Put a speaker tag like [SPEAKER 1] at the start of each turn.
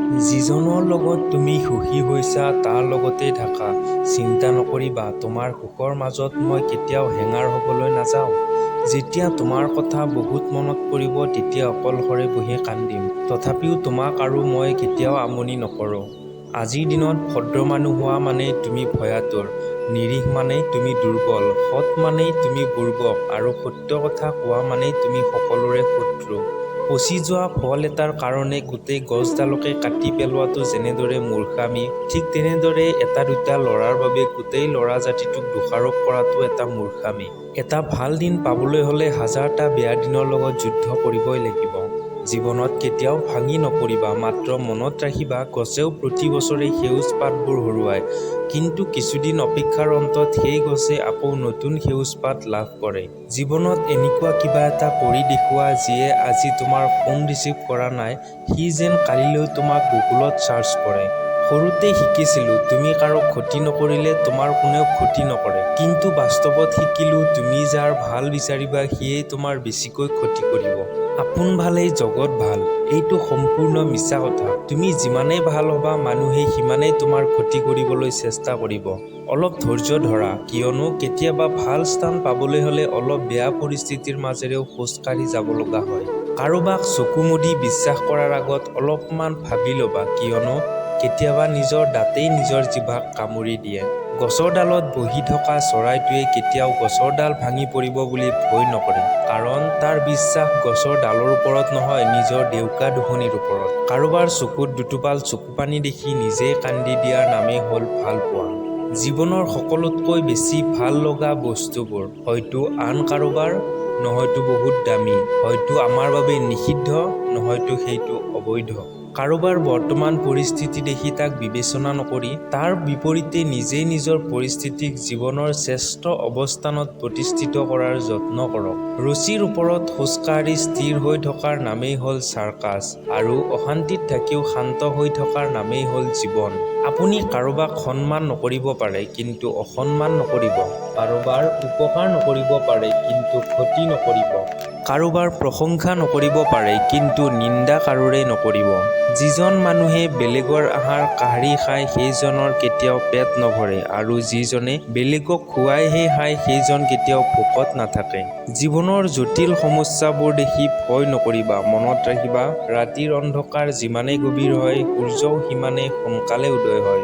[SPEAKER 1] যিজনৰ লগত তুমি সুখী হৈছা তাৰ লগতেই থাকা, চিন্তা নকৰিবা, তোমাৰ সুখৰ মাজত মই কেতিয়াও হেঙাৰ হ'বলৈ নাযাওঁ। যেতিয়া তোমাৰ কথা বহুত মনত পৰিব তেতিয়া অকলশৰে বহি কান্দিম, তথাপিও তোমাক আৰু মই কেতিয়াও আমনি নকৰোঁ। আজিৰ দিনত ভদ্ৰ মানুহ হোৱা মানেই তুমি ভয়াতুৰ, নিৰীহ মানেই তুমি দুৰ্বল, সৎ মানেই তুমি বুৰ্বক আৰু সত্য কথা কোৱা মানেই তুমি সকলোৰে শত্ৰু। পচি যোৱা ফল এটাৰ কাৰণে গোটেই গছডালকে কাটি পেলোৱাটো যেনেদৰে মূৰ্খামি, ঠিক তেনেদৰে এটা দুটা ল'ৰাৰ বাবে গোটেই ল'ৰা জাতিটোক দোষাৰোপ কৰাটো এটা মূৰ্খামি। এটা ভাল দিন পাবলৈ হ'লে হাজাৰটা বেয়া দিনৰ লগত যুদ্ধ কৰিবই লাগিব। জীৱনত কেতিয়াও ভাঙি নপৰিবা, মাত্ৰ মনত ৰাখিবা গছেও প্ৰতি বছৰে সেউজ পাতবোৰ হেৰুৱায়, কিন্তু কিছুদিন অপেক্ষাৰ অন্তত সেই গছে আকৌ নতুন সেউজ পাত লাভ কৰে। জীৱনত এনেকুৱা কিবা এটা কৰি দেখুওৱা যিয়ে আজি তোমাৰ ফোন ৰিচিভ কৰা নাই, সি যেন কালিলৈ তোমাক গুগলত চাৰ্চ কৰে। সৰুতে শিকিছিলোঁ তুমি কাৰো ক্ষতি নকৰিলে তোমাৰ কোনেও ক্ষতি নকৰে, কিন্তু বাস্তৱত শিকিলোঁ তুমি যাৰ ভাল বিচাৰিবা সিয়েই তোমাৰ বেছিকৈ ক্ষতি কৰিব। আপোন ভালেই জগত ভাল, এইটো সম্পূৰ্ণ মিছা কথা। তুমি যিমানেই ভাল হ'বা মানুহে সিমানেই তোমাৰ ক্ষতি কৰিবলৈ চেষ্টা কৰিব। অলপ ধৈৰ্য ধৰা, কিয়নো কেতিয়াবা ভাল স্থান পাবলৈ হ'লে অলপ বেয়া পৰিস্থিতিৰ মাজেৰেও খোজ কাঢ়ি যাব লগা হয়। কাৰোবাক চকু মুদি বিশ্বাস কৰাৰ আগত অলপমান ভাবি ল'বা, কিয়নো কেতিয়াবা নিজৰ দাঁতেই নিজৰ জিভাক কামুৰি দিয়ে। গছৰ ডালত বহি থকা চৰাইটোৱে কেতিয়াও গছৰ ডাল ভাঙি পৰিব বুলি ভয় নকৰে, কাৰণ তাৰ বিশ্বাস গছৰ ডালৰ ওপৰত নহয়, নিজৰ ডেউকা দুখনিৰ ওপৰত। কাৰোবাৰ চকুত দুটোপাল চকুপানী দেখি নিজেই কান্দি দিয়াৰ নামেই হ'ল ভালপোৱা। জীৱনৰ সকলোতকৈ বেছি ভাল লগা বস্তুবোৰ হয়তো আন কাৰোবাৰ, নহয়তো বহুত দামী, হয়তো আমাৰ বাবে নিষিদ্ধ, নহয়তো সেইটো অবৈধ। কাৰোবাৰ বৰ্তমান পৰিস্থিতি দেখি তাক বিবেচনা নকৰি তাৰ বিপৰীতে নিজেই নিজৰ পৰিস্থিতিক জীৱনৰ শ্ৰেষ্ঠ অৱস্থানত প্ৰতিষ্ঠিত কৰাৰ যত্ন কৰক। ৰছীৰ ওপৰত খোজকাঢ়ি স্থিৰ হৈ থকাৰ নামেই হ'ল চাৰ্কাছ আৰু অশান্তিত থাকিও শান্ত হৈ থকাৰ নামেই হ'ল জীৱন। আপুনি কাৰোবাক সন্মান নকৰিব পাৰে, কিন্তু অসন্মান নকৰিব। কাৰোবাৰ উপকাৰ নকৰিব পাৰে, কিন্তু ক্ষতি নকৰিব। কাৰোবাৰ প্ৰশংসা নকৰিব পাৰে, কিন্তু নিন্দা কাৰোৰে নকৰিব। যিজন মানুহে বেলেগৰ আহাৰ কাঢ়ি খায় সেইজনৰ কেতিয়াও পেট নভৰে আৰু যিজনে বেলেগক খুৱাইহে খায় সেইজন কেতিয়াও ভোকত নাথাকে। জীৱনৰ জটিল সমস্যাবোৰ দেখি ভয় নকৰিবা, মনত ৰাখিবা ৰাতিৰ অন্ধকাৰ যিমানেই গভীৰ হয় সূৰ্যও সিমানেই সোনকালে উদয় হয়।